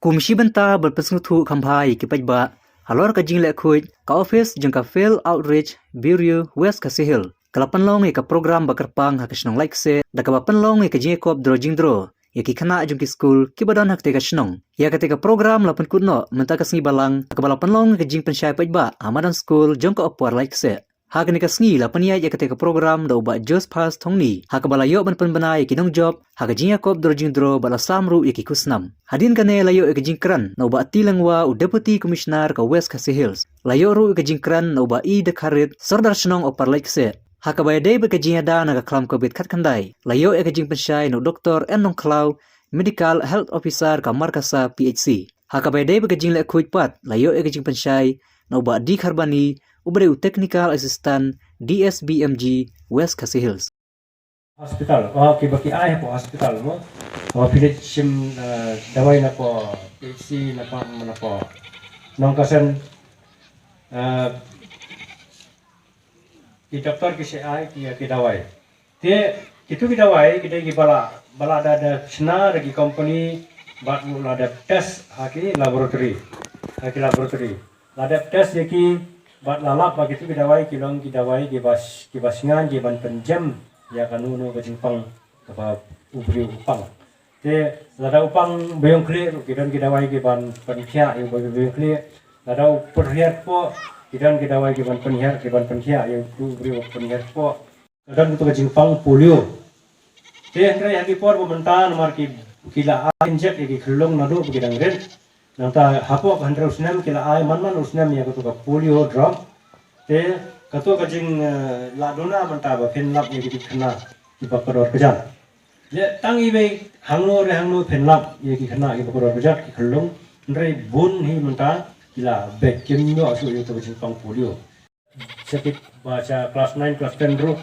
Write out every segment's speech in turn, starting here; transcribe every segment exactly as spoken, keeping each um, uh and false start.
Kum shi bynta ban pynsngewthuh kham bha ïa ki paidbah halor ka jingleh khuid, ka office jong ka Field Outreach Bureau West Khasi Hills ka la pynlong ïa ka program ba kyrpang ha ka shnong Laitkaseh da kaba pynlong ïa ka jingïakop draw jingdraw ïa ki khynnah jong ki skul kiba don ha katei ka shnong. Ïa katei ka program la pynkut noh mynta ka sngi Balang ha kaba la pynlong ïa ka jingpynshai paidbah ha madan skul jong ka Upper Laitkaseh. Ha kane ka sngi la pynïaid ïa katei ka program da u Bah Josephus Thongni ha kaba la ïoh ban pynbna ïa ki nongjop ha ka jingïakop draw jingdraw bad la sam ruh ïa ki khusnam. Hadien kane la ïoh ïa ka jingkren na u Bah T. Lyngwa, u Deputy Commissioner ka West Khasi Hills. La ïoh ruh ïa ka jingkren na u Bah E. Dkhar Rit, Sordar Shnong Upper Laitkaseh. Ha kaba ïadei bad ka jingïada na ka khlam Covid khatkhyndai, la ïoh ïa ka jingpynshai na u Doktor N. Nongkhlaw, Medical Health Officer ka Markasa P H C. Ha kaba ïadei bad ka jingleh khuid pat, la ïoh ïa ka jingpynshai na u Bah D. Kharbani, uba dei u Technical Assistant D S B M G West Khasi Hills. Hospital, oh, kiba ki ai hapoh hospital mo. Oh, phi leit shim, eh, dawai napoh P H C, napoh, napoh Nongkasen, eh, ki doktor ki sa ai ki, ki dawai. Te kitu ki dawai ki dei kiba la, ba la da, da shna da ki company bad la dep test ha ki laboratory. Ha ki laboratory la dep test ïa ki bad la lap ba kitu ki dawai ki long ki dawai kiba, kiba sngewbha ban pynjem ïa kano kano ka jingpang kaba u briew u pang. Te lada u pang ba ïong khlieh ruh ki don ki dawai kiban pynkhiah ïa u ba ïong khlieh. Lada u pynhiar kpoh ki don ki dawai kiban pynhiar, kiban pynkhiah ïa u briew u pynhiar kpoh. Ka don katu ka jingpang polio. Te hynrei ha ki por ba mynta namar ki, ki la ai inject ïa ki khyllung naduh ba ki dang rit. Nangta hapoh ka hynriew snem ki la ai man man u snem ïa katu ka polio drop. Te katu ka jing, eh, la duna mynta ba phin lap ïa ki khynnah kiba kordor kjat. Leh tang iwei hangno re hangno phin lap ïa ki khynnah kiba kordor kjat ki khyllung. Hynrei bun hi mynta ki la beit kim ïoh shuh ïa katu ka jingpang polio. Sha ki ba sha class nine, class ten ruh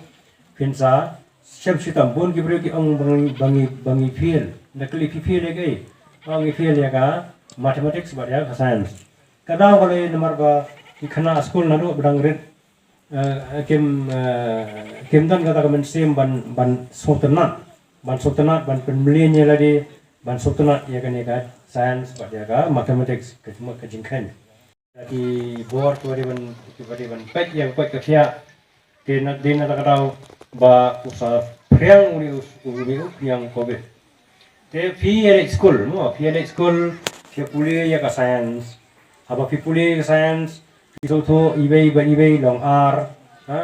phin sa shem shitom. Bun ki briew ki ong ba ngi, ba ngi, ba ngi fail. Da kylli phi fail ïa kaei? Ong ngi fail ïa ka mathematics bad ïa ka science. Ka daw ka lei namar ba ki khynnah skul naduh ba dang rit, eh, kim, eh, kim don kata ka mynsiem ban, ban sngewtynnat, ban sngewtynnat, ban pynmlien ïa lade, ban sngewtynnat ïa kane ka science bad ïa ka mathematics, ka jingmut ka jingkheiñ. Ki bor kiba dei ban, kiba dei ban peit ïa ka koit ka khiah. Te na, dei na kata ka daw ba u sa phriang une u, une u phriang Covid. Te phi ïaleit skul mo, phi ïaleit skul, phi pule ïa ka science. Haba phi pule ïa ka science, phi sngewthuh iwei bad iwei long ar, ha?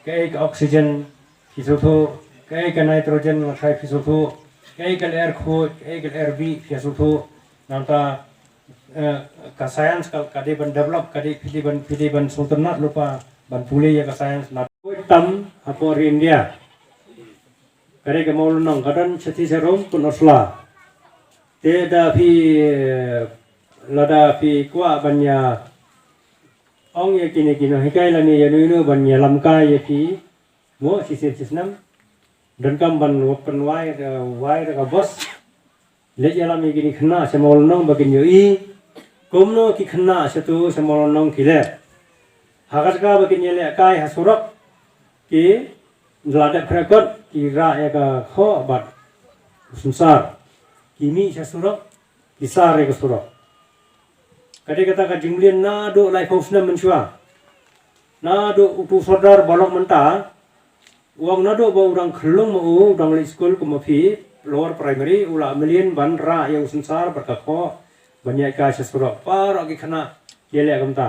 Kaei ka oxygen, phi sngewthuh, kaei ka nitrogen, nga tharai phi sngewthuh, kaei ka lyer khuid, kaei ka lyer bih, phi sngewthuh. Nangta, eh, ka science ka, ka dei ban develop, ka dei phi dei ban, phi dei ban sngewtynnat lypa ban pule ïa ka science. Na khuid tam hapoh ri India. Ka dei ka mawlynnong, ka don shathie sharum pynusla. Te da phi, eh, lada phi kwah ban ïa ong ïa kine ki nonghikai lane ïa uno uno ban ïalam kai ïa phi, mo, shisien shisnem. Donkam ban pynwai, eh, wai da ka bos. Leit ïalam ïa kine ki khynnah sha mawlynnong ba kin ïohi kumno ki khynnah shatu sha mawlynnong ki leh. Ha ka jaka ba kin ïalehkai ha surok, ki la dep khreh kot, ki rah ïa ka khoh bad u synsar. Ki mih sha surok, ki sar ïa ka surok. Ka dei kata ka jingmlien naduh laiphew snem mynshuwa. Naduh utu u sordar ba long mynta, u ong naduh ba u dang khyllung ma u, u dang leit skul kum ma phi, lower primary, u la mlien ban rah ïa u synsar bad ka khoh ban ïaid kai sha surok. Baroh ki khynnah ki ïaleh kumta.